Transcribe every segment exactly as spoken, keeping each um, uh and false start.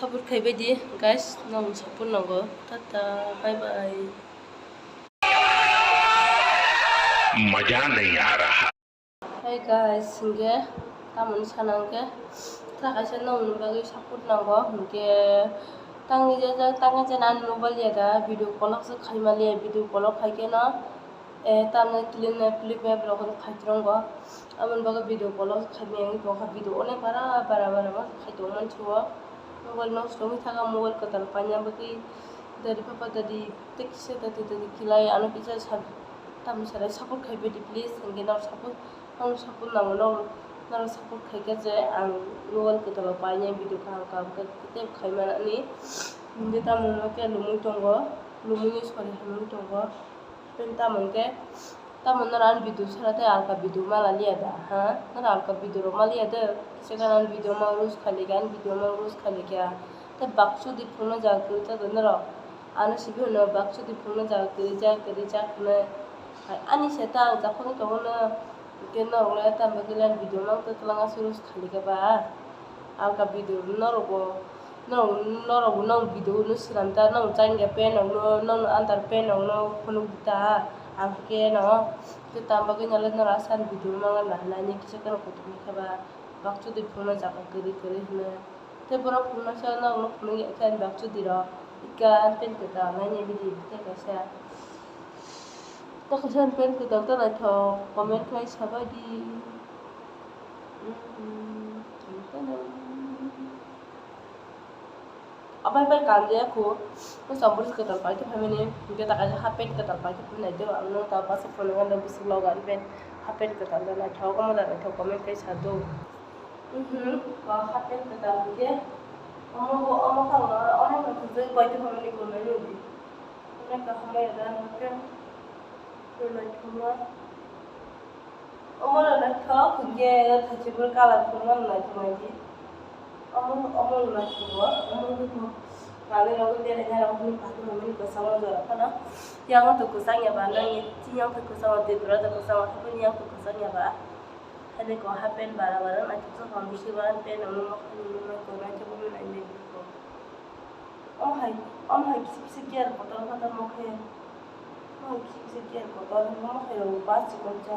Support khaibai di guys, nang support nango. Tata, bye bye. मजा नहीं आ रहा। Hey guys, hingke tamoni sana hingke ta kaisa nongni bagwi support nango, hingke tangni jajak tangni jana ani mobile ya da video call se khaima liya, video call khaikhe no, eh, tamni clean clip ya block khai trongo, aboni bagwi video call khaima yang tongkha, video onek bara bara bara ma khai tong mansi o, mobile nosto wngwi thaka, mobile kwtal paina bagwi dari papa dari tei kisa dari dari kilai ano kisa sa tamni sana support khaibai di please, hingke no support. Ang support nango, norok, norok support khaikhe je ang mobile kwtal o painai video kaham kaham khe tei khaimani. Hingke tamo hwnba khe lumui tongo, lumui sori hamwi tongo. Tei tamo hwnkhe, tamo norok ani video sara tei alka video mala liya da, ha? Norok alka video rok maliya de, kisa gana ani video ma roast khailikha, ani video ma roast khailikha. Tei baksa di phunukna jaga kwrwi ta norok. Ano sibui hwnwi baksa di phunukna jaga kwrwi jak, kwrwi jak hwnwi. Hai, ani se ta ang japhang tongo no, hwnkhe norok le tamo khe le video mang twi twlang aswk roast khailikha ba. Alka video norok bo, norok, norok bo nong video no swnam ta, nong chain ya pen rok no, nong under pen rok no phunuk di ta. Ang khe no, khe tamo khe no le norok aswk video mang na hinwi kisa kheno kutung khe ba. Baksa di phunukna jaga kwrwi kwrwi hwnwi. Tei borok phunukna se norokno phunuk ya khe ani baksa di rok. Ika ani pen kwtal nai nai bidi tei kaisa. Tei kaisa ani pen kwtal ta naithok comment khai sabai di. Apai pai kanjaya kho. Bwskango bwrwi kwtal pai khe phaimani. Hwnkhe ta kaisa half pant kwtal pai khe phunuk nai do. Ang nw ta bwswk phunuk nw bwswk logo ani pant half pant kwtal da naithok omo da naithok comment khai sa do. Mhm, ba half pant kwtal hwnkhe omo bo, omo khe ang onek naithokjagwi pai khe phaimani kwrwini di. Onek kaham bai da hwnkhe kwrwini thangma. Omo no naithok hwnkhe thaichibur colour phunukma no naithok nai di. Omo, omo no naithok bo, omo no naithok. Manwi rok beraina rok hwnwi paithak nangmani kwchangma jora phano. Yang to kwchang ya ba nangni, chini yang to kwchang, Tripura to kwchang, haphani yang to kwchang ya ba. Haino ko half pant bara bara naithok jagao bisi ba pant rok nukma khe nukma khe naithok nai nai. Omo hai, omo hai kisa kisa gear kotor kotor omo khe. Omo hai kisa kisa gear kotor, omo hai rok ba chikon cha.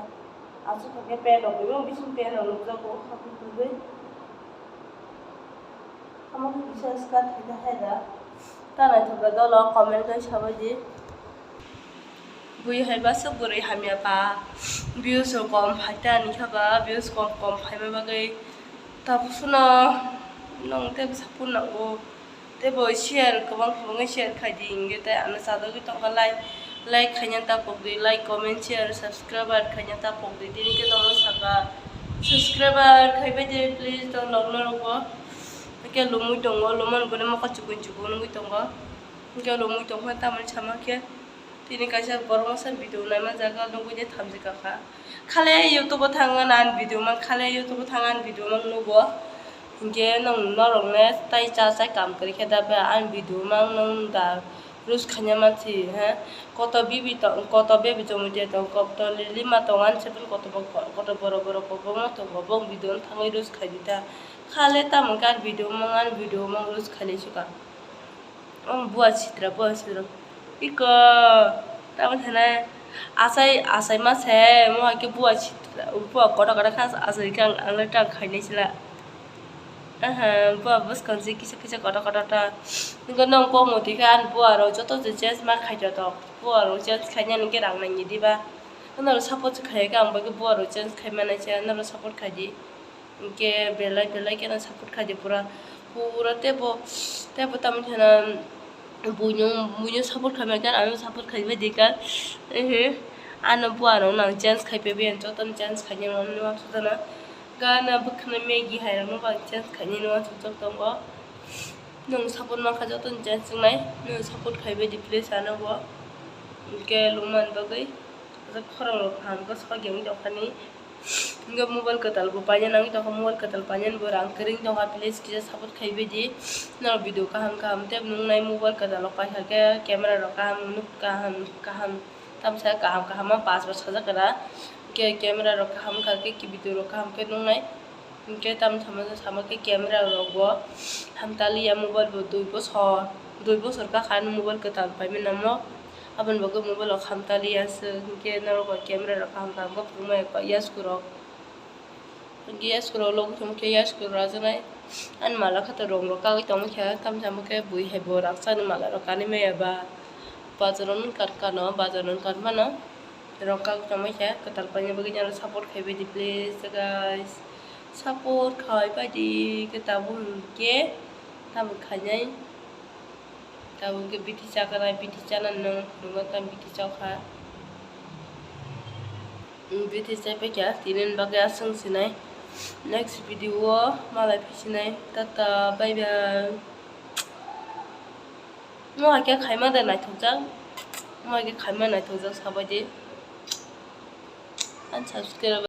Aswk khe pant rok bebak bising pant rok nukjago, o kha khe kwrwi. Omo khe kisa skirt hai khe hai da. Ta naithok khe dolo comment khai sabai di. Bui hai ba swk bwrwi hamya ba. Views rok kom phai ta ni kha ba, views kom kom phaima bagwi. Tabuk phano nwng tei bwsa phone nango. Tei bo share kwbang kwbangma share khai di, hwnkhe tei ano chajagwi tongkha like, like khaina ta pok di, like, comment, share, subscriber khaina ta pok di, tini khe tongma saka subscriber khaibai di please, tong nokno rokbo. Hwnkhe lumui tongo, lumani bole mokol chukun chukun wngwi tongo, hwnkhe lumui tongkha tamoni sama khe. Tini kaisa borok masa video naima jaga nugui de thamjika kha. Khale YouTube o thangna ani video mang, khale YouTube o thangna ani video mang nugo. Hinkhe nong norok ne tai cha chai kam kwrwi khe da be ani video mang nong da roast khaina mansi he. Koto bibi tong, koto baby chomui de tong, koto lili ma tong ani se koto bo, koto borok borok kobangma tongo, bong video no thangwi roast khai di ta. Khale tamo khe ani video mang, ani video mang roast khai lai suka. Omo buwa sitra, buwa sitra. Iko, tamo sana asai, asai ma se, mo hai khe buwa sitra, buwa kotor kotor kha asai khe ang, ang le tang khainai sila. Aha, buwa bwskang se kisa kisa kotor kotor ta. Nokho nong kok motwi khe ani buwa rok joto je change ma khai joto. Buwa rok change khainani khe rang nangya diba. Norok support se khai khe ang bo khe buwa rok change khai manai se, norok support khai di. Hinkhe belai belai kheno support khaidi pura, pura teibo, teibo tamo kheno buino, buino support khaimai kha, ano support khaibai di kha. Ehe, ano buarokno ang change khaipai bai, ang jotono change khainai mano wansukjana. Gana bwkhano Maggie hai rokno bo ang change khainai wansukjak tongo. Nwng support mankha jotono change wngnai, nwng support khaibai di please ano bo. Hinkhe lungmani bagwi khorang rok kaham khe sokya wngwi tongkhani. Hinkhe mobile kwtal bo paina nangwi tongkha, mobile kwtal painani bo rang kwrwi wngwi tongkha, please kisa support khaibai di. Norok video kaham kaham tei nuknai mobile kwtal rok paikha khe camera rok kaham nuk kaham kaham tamsa kaham kaham ma pass bo sajak kana. Hinkhe camera rok kaham wngkha khe video rok kaham khe nuknai. Hinkhe tam sama sama khe camera rok bo hamtaliya, mobile bo dui bosor, dui bosor kakha ani mobile kwtal paimani namo, aboni bagwi mobile rok hamtaliya se. Hinkhe norok bai camera rok kaham kaham khe phunukmaya yaskuk rok. Hinkhe yaskuk rok logi tongma khe yaskuk rok rajaknai. Ani mala khato rong rok kagwi tongma khe tam sama khe bui hai bo rakchani mala rok kanwi maya ba. Bazar o nung kat kano, bazar o nung kat mano. Rong kagwi tongma khe kwtal paina bagwi nang support khai baidi please guys. Support khai baidi khe tabuk hinkhe tabuk khainai. Tabuk hinkhe bithi chaknai, bithi chana nung phunukgo tam bithi chakha. Bithi chaipaikha tini bagwi aswk sinai. Next video o malai phisinai. Tata, bye bye. Mo hakhe khaima de naithokjak. Mo hakhe khaima naithokjak sabaidi. Ani subscribe